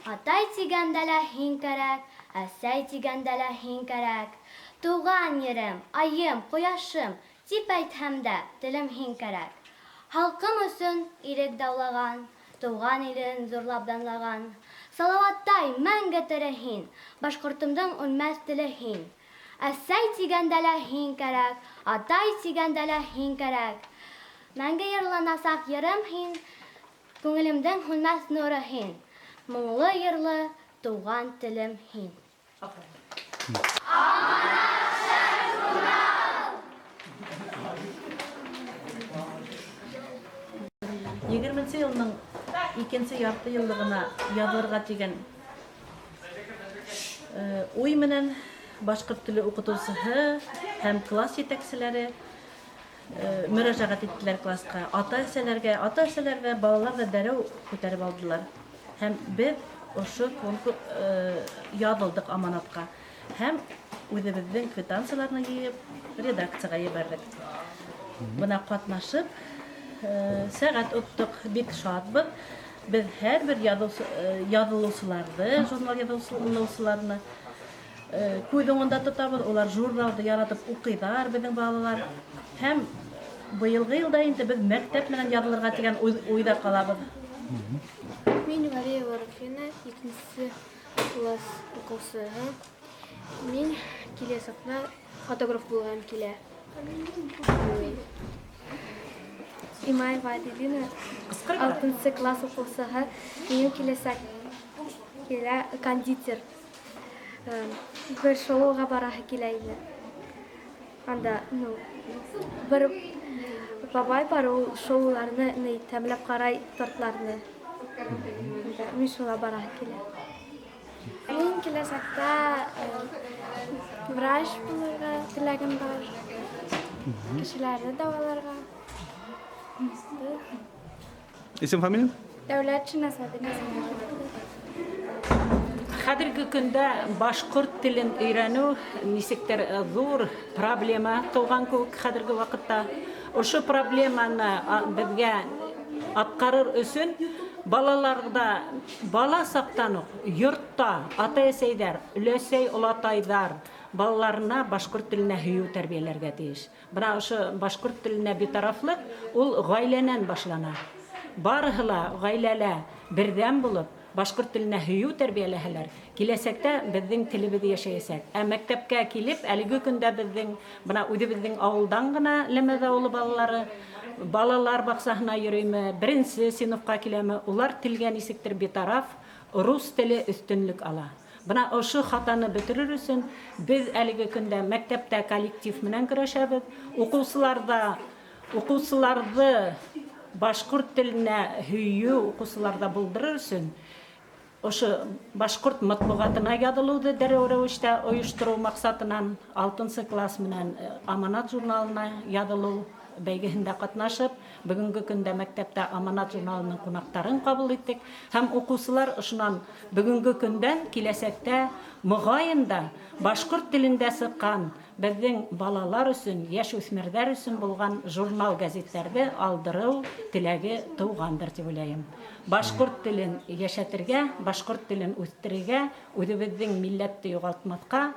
Атай тигәндә лә һин кәрәк, әсәй тигәндә лә һин кәрәк. Туған ерем, айым, ҡояшым, тип әйтһәм дә, телем һин кәрәк. Халҡым өсөн ирек даулаған, тыуған илен ҙурлап данлаған. Салауаттай мәңге тере һин, башҡортомдоң үлмәҫ теле һин. Әсәй тигәндә лә һин кәрәк, атай тигәндә лә һин кәрәк. Мәңге йырланасаҡ йырым һин, күңелемдең һүнмәҫ нуры һин. Моңло йырлы туған телем һин. Егерменсе йылның икенсе ярты йыллығына яҙырға тигән уй менән башҡорт теле уҡытыусыһы һәм класс етәкселәре мөрәжәғәт иттеләр классҡа, ата-әсәләргә, ата-әсәләр ҙә, балалар ҙа дәррәү күтәреп алдылар. Һәм беҙ ошо конкурс яҙылдыҡ аманатҡа һәм үҙебеҙҙең квитанцияларны йыйып редакцияға ебәрҙек. Бына ҡатнашып сәғәт оттоҡ, бик шатбыҙ. Беҙ һәр бер яҙылыусыларҙы, журнал яҙылыусыларны күҙ уңында тотабыҙ. Улар журналды яратып уҡыйҙар беҙҙең балалар. Һәм быйылғы йылда инде беҙ мәктәп менән яҙылырға тигән уйҙа ҡалабыҙ. Мин Валеева Руфина, икенсе класс уҡыусыһы. Мин киләсәктә фотограф булғым килә. Имаева Аделина, алтынсы класс уҡыусыһы. Минең киләсәк килә кондитер. Бер шоуға бараһы килә ине. Анда, ну, бер бабай бар, ул шоуларны ни тәмләп ҡарай тортларны. Мин шуға бараһы килә. Мин киләсәктә врач булырға теләгем бар. Кешеләрҙе дауаларға. Исем, фамилия? Дәүләтшина Сабина Самойлова. Хәҙерге көндә башҡорт телен өйрәнеү нисектер ҙур проблема тыуған кеүек хәҙерге ваҡытта. Ошо проблеманы беҙгә атҡарыр өсөн балаларҙа бала саҡтан уҡ йортта ата-әсәйҙәр, өләсәй, олатайҙар балаларына башҡорт теленә һөйөү тәрбиәләргә тейеш. Бына ошо башҡорт теленә битарафлыҡ ул ғаиләнән башлана. Барыһы ла ғаиләлә берҙәм булып, башҡорт теленә һөйөү тәрбиәләһәләр, киләсәктә беҙҙең телебеҙ йәшәйәсәк. Ә мәктәпкә килеп, әлеге көндә беҙҙең бына үҙебеҙҙең ауылдан ғына Ләмәҙ ауылы балалары балалар баҡсаһына йөрөймө, беренсе синыфҡа киләме, улар телгә нисектер битараф, рус теле өҫтөнлөк ала. Бына ошо хатаны бөтөрөр өсөн беҙ әлеге көндә мәктәптә коллектив менән көрәшәбеҙ. Уҡыусыларҙа уҡыусыларҙы башҡорт теленә һөйөү уҡыусыларҙа булдырыр өсөн ошо башҡорт матбуғатына яҙылыуҙы дәррәү рәүештә ойоштороу маҡсатынан алтынсы класс менән Аманат журналына яҙылыу бәйгеһендә ҡатнашып, бөгөнгө көндә мәктәптә Аманат журналының ҡунаҡтарын ҡабул иттек һәм уҡыусылар ошонан бөгөнгө көндән киләсәктә моғайын да башҡорт телендә сыҡҡан беҙҙең балалар өсөн, йәш үҫмерҙәр өсөн булған журнал гәзиттәрҙе алдырыу теләге тыуғандыр тип уйлайым. Башҡорт телен йәшәтергә, башҡорт телен үҫтерергә, үҙебеҙҙең милләтте юғалтмаҫҡа.